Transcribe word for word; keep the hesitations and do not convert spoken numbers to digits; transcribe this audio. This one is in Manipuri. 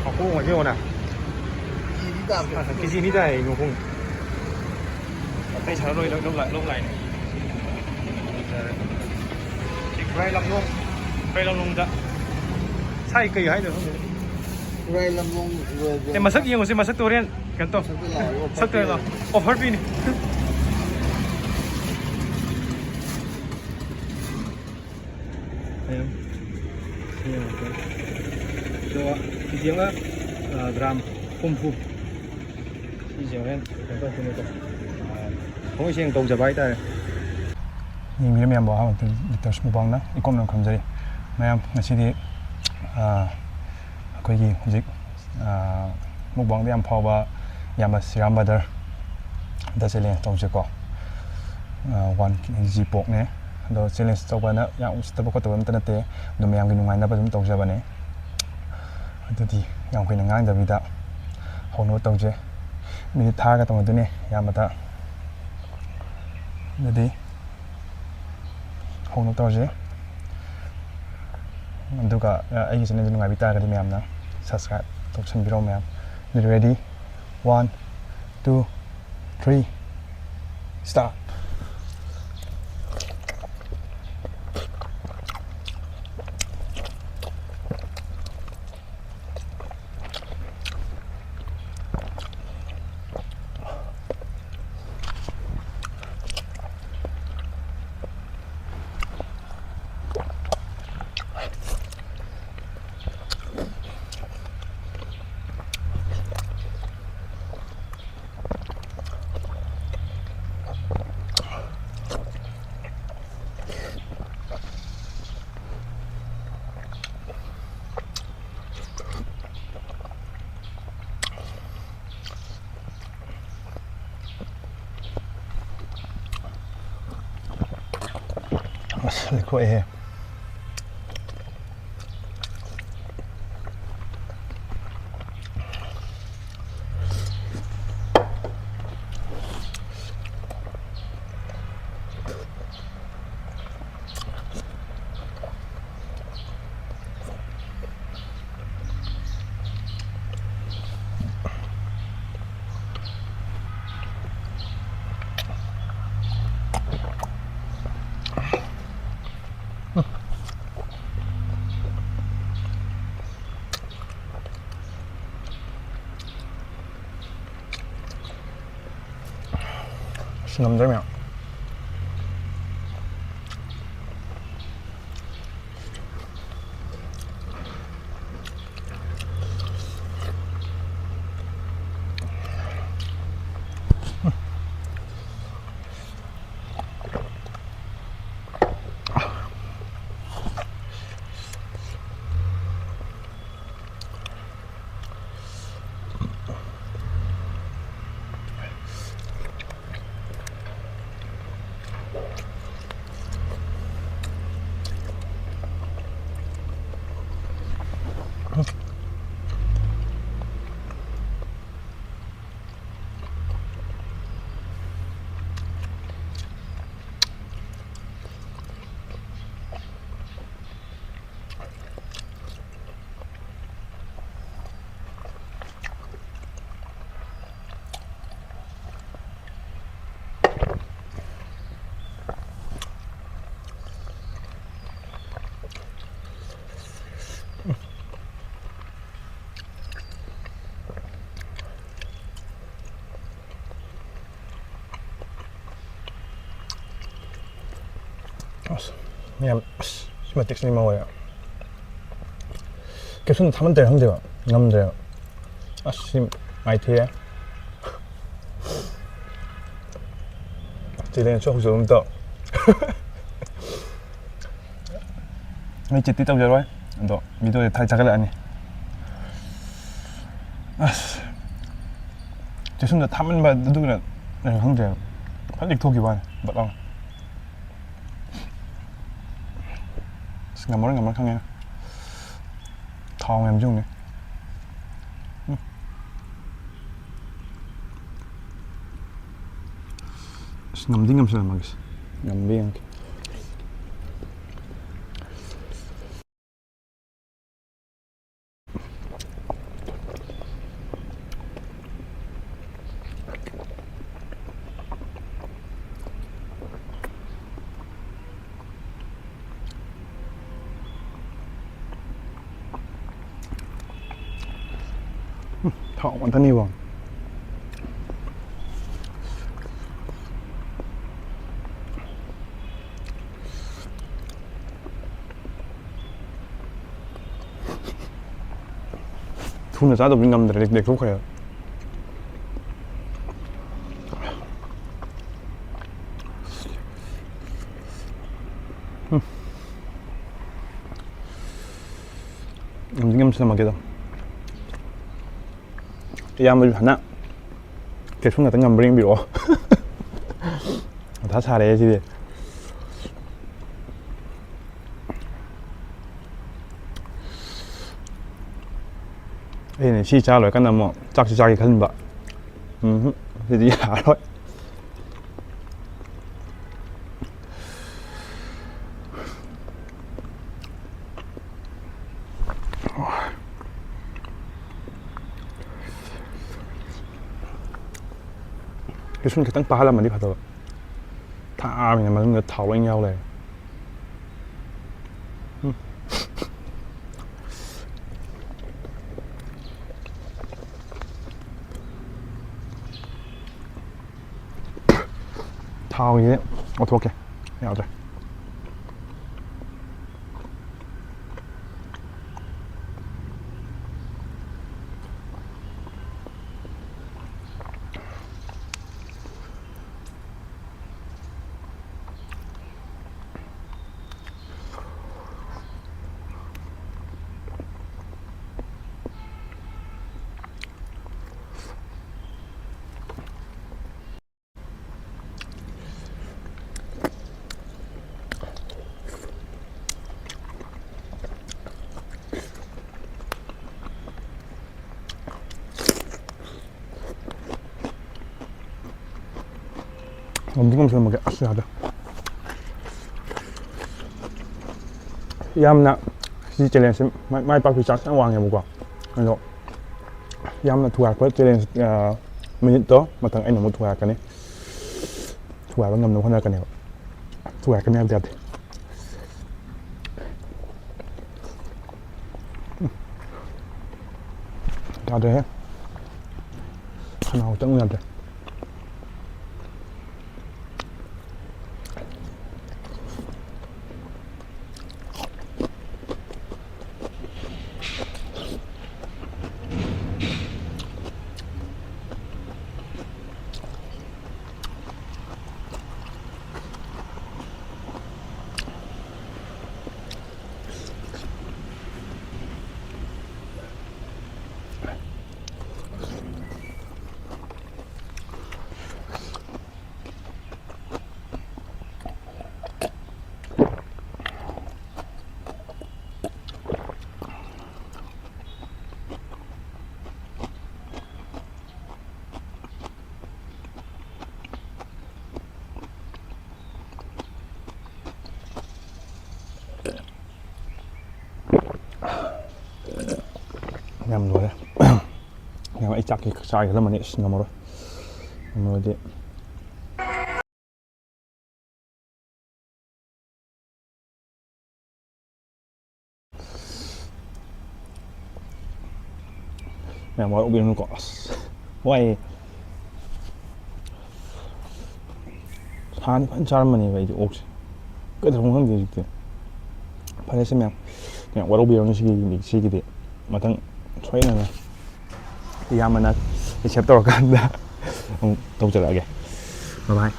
ꯃꯈꯣꯡ ꯑꯁꯤ ꯌꯦꯡꯉꯣꯅ꯫ ꯀꯦꯖꯤ ꯑꯅꯤ ꯇꯥꯏꯌꯦ ꯃꯈꯣꯡ꯫ ꯑꯇꯩ ꯁꯥꯟꯅ ꯂꯣꯏ ꯂꯧ ꯂꯥꯛ ꯂꯧ ꯂꯥꯛꯏꯅꯦ꯫ ꯁꯤ ꯈꯨꯔꯥꯏ ꯂꯝꯂꯣꯡ, ꯈꯨꯔꯥꯏ ꯂꯝꯂꯣꯡꯗ꯫ ꯁꯥꯏ ꯀꯩ ꯍꯥꯏꯅꯣ ꯈꯪꯗꯦ꯫ ꯈꯨꯔꯥꯏ ꯂꯝꯂꯣꯡ ꯑꯣꯏꯕ꯭ꯔꯥ? ꯑꯦ, ꯃꯁꯛ ꯌꯦꯡꯉꯨꯁꯦ, ꯃꯁꯛꯇꯣ ꯍꯣꯔꯦꯟ ꯀꯩꯅꯣ ꯇꯧ꯫ ꯃꯁꯛꯇꯣ ꯂꯥꯛꯑꯣ, ꯃꯁꯛꯇꯣ ꯍꯣꯔꯦꯟ ꯂꯥꯛꯑꯣ꯫ ꯑꯣꯐꯔ ꯄꯤꯅꯤ꯫ ꯃꯌꯥꯝ ꯁꯤ ꯌꯦꯡꯉꯛꯀꯦ꯫ ꯑꯗꯣ ꯀꯦꯖꯤ ꯑꯃ, ꯑ, ꯒ꯭ꯔꯥꯝ ꯍꯨꯝꯐꯨ꯫ ꯁꯤꯁꯦ ꯍꯣꯔꯦꯟ ꯀꯩꯅꯣ ꯇꯧꯔꯛꯇꯣꯏꯅꯦꯀꯣ꯫ ꯑ, ꯊꯃꯣꯏ ꯁꯦꯡꯅ ꯇꯧꯖꯕ ꯍꯥꯏꯇꯥꯔꯦ꯫ ꯌꯦꯡꯕꯤꯔ ꯃꯌꯥꯝꯕꯨ ꯑꯍꯥꯟꯕ ꯂꯤꯇꯔꯁ ꯃꯨꯛꯕꯥꯡꯅ ꯏꯀꯣꯝꯅ ꯈꯨꯔꯨꯝꯖꯔꯤ꯫ ꯃꯌꯥꯝ ꯉꯁꯤꯗꯤ, ꯑ, ꯑꯩꯈꯣꯏꯒꯤ ꯍꯧꯖꯤꯛ, ꯑ, ꯃꯨꯛꯕꯥꯡꯗ ꯌꯥꯝ ꯐꯥꯎꯕ ꯏꯌꯥꯝꯕ ꯁꯤꯔꯥꯝ ꯕ꯭ꯔꯗꯔ ꯗ ꯆꯦꯂꯦꯟꯖ ꯇꯧꯁꯦꯀꯣ꯫ ꯑ, ꯋꯥꯟ ꯀꯦ ꯖꯤ ꯄꯣꯛꯅꯦ꯫ ꯑꯗꯣ ꯆꯦꯂꯦꯟꯖ ꯇꯧꯕꯅ ꯌꯥꯝ ꯎꯁꯤꯠꯇꯕ ꯈꯣꯠꯇꯕ ꯑꯝꯇ ꯅꯠꯇꯦ꯫ ꯑꯗꯨꯝ ꯃꯌꯥꯝꯒꯤ ꯅꯨꯡꯉꯥꯏꯅꯕ ꯑꯗꯨꯝ ꯇꯧꯖꯕꯅꯦ꯫ ꯑꯗꯨꯗꯤ ꯌꯥꯝ ꯀꯨꯏꯅ ꯉꯥꯡꯗꯕꯤꯗ ꯍꯧꯅꯕ ꯇꯧꯁꯦ꯫ ꯃꯤꯅꯤꯠ ꯊꯥꯔꯒ ꯇꯧꯅꯗꯣꯏꯅꯦ ꯑꯌꯥꯝꯕꯗ꯫ ꯑꯗꯨꯗꯤ ꯍꯧꯅꯕ ꯇꯧꯔꯁꯦ꯫ ꯑꯗꯨꯒ, ꯑ, ꯑꯩꯒꯤ ꯆꯦꯅꯦꯜꯗꯨ ꯅꯨꯡꯉꯥꯏꯕꯤ ꯇꯥꯔꯒꯗꯤ ꯃꯌꯥꯝꯅ ꯁꯕꯁꯀ꯭ꯔꯥꯏꯕ ꯇꯧꯁꯟꯕꯤꯔꯣ ꯃꯌꯥꯝ꯫ Be ready, one, two, three, start. ꯑꯁ, ꯂꯩꯈꯣꯛꯑꯦꯍꯦ꯫ ꯉꯝꯗ꯭ꯔꯦ ꯃꯌꯥꯝ꯫ ꯑꯁ, ꯃꯌꯥꯝ, ꯑꯁ, ꯁꯤ ꯃꯇꯤꯛꯁꯤꯅꯤ ꯃꯉꯣꯏ꯫ ꯀꯦꯞꯁꯨꯟ ꯊꯥꯃꯟꯗ꯭ꯔꯦ ꯈꯪꯗꯦꯕ, ꯉꯝꯗ꯭ꯔꯦꯕ꯫ ꯑꯁ, ꯁꯤ ꯃꯥꯏꯊꯤꯔꯦ꯫ ꯆꯦꯂꯦꯟꯖꯁꯨ ꯍꯧꯖꯤꯛ ꯑꯗꯨꯝ ꯇꯧ꯫ ꯑꯩ ꯆꯤꯠꯇꯤ ꯇꯧꯖꯔꯣꯏ, ꯑꯗꯣ ꯚꯤꯗꯤꯑꯣꯁꯦ ꯊꯥꯒꯠꯂꯛꯑꯅꯤ꯫ ꯑꯁ, ꯆꯦꯛꯁꯤꯟꯗ ꯊꯥꯃꯟꯕ ꯑꯗꯨꯒꯤꯔ ꯀꯩꯅꯣ ꯈꯪꯗ꯭ꯔꯦꯕ, ꯐꯖꯅ ꯂꯤꯛꯊꯣꯛꯈꯤꯕ ꯋꯥꯅꯤ ꯕꯠ ꯂꯥꯎꯅ꯫ ꯑꯁ, ꯉꯝꯃꯔꯣꯏ, ꯉꯝꯃꯔꯣꯏ ꯈꯪꯉꯦ꯫ ꯊꯥꯎ ꯃꯌꯥꯝꯁꯨ ꯌꯦꯡꯉꯨꯅꯦ꯫ ꯎꯝ꯫ ꯑꯁ, ꯉꯝꯗꯤ ꯉꯝꯁꯤꯜꯂꯝꯃꯒꯦꯁꯦ꯫ ꯉꯝꯕ ꯌꯦꯡꯉꯒꯦ꯫ ꯊꯥꯎ ꯉꯥꯛꯇꯅꯤꯕꯣ꯫ ꯊꯨꯅ ꯆꯥꯗꯕꯗꯤ ꯉꯝꯗ꯭ꯔꯦ, ꯂꯦꯛꯊꯣꯛꯈ꯭ꯔꯦ꯫ ꯎꯝ꯫ ꯉꯝꯗꯤ ꯉꯝꯁꯤꯜꯂꯝꯃꯒꯦꯗ꯫ ꯏꯌꯥꯝꯕꯁꯨ ꯍꯟꯗꯛ ꯀꯦꯞꯁꯨꯜ ꯈꯛꯇ ꯉꯝꯕ꯭ꯔꯥ ꯌꯦꯡꯕꯤꯔꯛꯑꯣ꯫ ꯃꯊꯥ ꯁꯥꯔꯦ ꯁꯤꯗꯤ꯫ ꯑꯩꯅ ꯁꯤ ꯆꯥ ꯂꯣꯏꯔꯀꯥꯟꯗ ꯑꯃꯨꯛ ꯆꯥꯛꯁꯤ ꯆꯥꯒꯦ ꯈꯟꯕ꯫ ꯎꯝ, ꯁꯤꯗꯤ ꯌꯥꯔꯣꯏ꯫ ꯀꯦꯞꯁꯨꯜ ꯈꯤꯇꯪ ꯄꯥꯍꯜꯂꯝꯃꯗꯤ ꯐꯗꯧꯕ꯫ ꯊꯥꯕꯅꯤꯅ ꯃꯅꯨꯡꯗ ꯊꯥꯎ ꯂꯣꯏ ꯌꯥꯎ ꯂꯩꯔꯦ꯫ ꯎꯝ꯫ ꯊꯥꯎꯁꯦ ꯂꯧꯊꯣꯛꯀꯦ꯫ ꯌꯥꯗ꯭ꯔꯦ꯫ ꯉꯝꯗꯤ ꯉꯝꯁꯤꯜꯂꯝꯃꯒꯦ꯫ ꯑꯁ, ꯌꯥꯗ꯭ꯔꯦ꯫ ꯌꯥꯝꯅ ꯁꯤ ꯆꯦꯂꯦꯟꯖꯁꯦ ꯃꯥꯏ, ꯃꯥꯏ ꯄꯥꯛꯄꯒꯤ ꯆꯥꯟꯁ ꯌꯥꯝ ꯋꯥꯡꯉꯦꯕꯀꯣ꯫ ꯑꯗꯣ ꯌꯥꯝꯅ ꯊꯨꯒꯥꯏꯔꯛꯄ ꯆꯦꯂꯦꯟꯖ, ꯑ, ꯃꯤꯅꯤꯠꯇꯣ ꯃꯊꯪ ꯑꯩꯅ ꯑꯃꯨꯛ ꯊꯨꯒꯥꯏꯔꯛꯀꯅꯤ꯫ ꯊꯨꯒꯥꯏꯕ ꯉꯝꯅꯕ ꯍꯣꯠꯅꯔꯛꯀꯅꯦꯕ꯫ ꯊꯨꯒꯥꯏꯔꯛꯀꯅꯤ ꯍꯥꯏꯕꯗꯤ ꯌꯥꯗꯦ꯫ ꯌꯥꯗ꯭ꯔꯦꯍꯦ꯫ ꯈꯅꯥꯎ ꯆꯪꯉꯨ ꯌꯥꯗ꯭ꯔꯦ꯫ ꯌꯥꯝ ꯂꯣꯏꯔꯦ꯫ ꯌꯥꯝ, ꯑꯩ ꯆꯥꯛꯀꯤ ꯆꯥꯒꯦ ꯈꯜꯂꯝꯕꯅꯤ꯫ ꯑꯁ, ꯉꯝꯃꯔꯣꯏ꯫ ꯉꯝꯃꯔꯣꯏꯗꯤ꯫ ꯃꯌꯥꯝ ꯋꯥꯔꯧꯕꯤꯔꯅꯨꯀꯣ꯫ ꯑꯁ, ꯋꯥꯏꯌꯦ꯫ ꯍꯥꯟꯅꯗꯤ ꯐꯖꯅ ꯆꯥꯔꯝꯕꯅꯦꯕ ꯑꯩꯗꯤ ꯑꯣꯛꯁꯦ꯫ ꯀꯩꯗꯧꯔꯝꯅꯣ ꯈꯪꯗꯦ ꯍꯧꯖꯤꯛꯇꯤ꯫ ꯐꯔꯦꯁꯦ ꯃꯌꯥꯝ, ꯃꯌꯥꯝ ꯋꯥꯔꯧꯕꯤꯔꯅꯨ ꯁꯤꯒꯤꯗꯤ, ꯁꯤꯒꯤꯗꯤ꯫ ꯃꯊꯪ ꯁꯣꯏꯗꯅ ꯏꯌꯥꯝꯕꯅ ꯑꯦꯛꯁꯦꯞ ꯇꯧꯔꯀꯥꯟꯗ ꯑꯃꯨꯛ ꯇꯧꯖꯔꯛꯑꯒꯦ꯫ ꯕꯥꯏ ꯕꯥꯏ꯫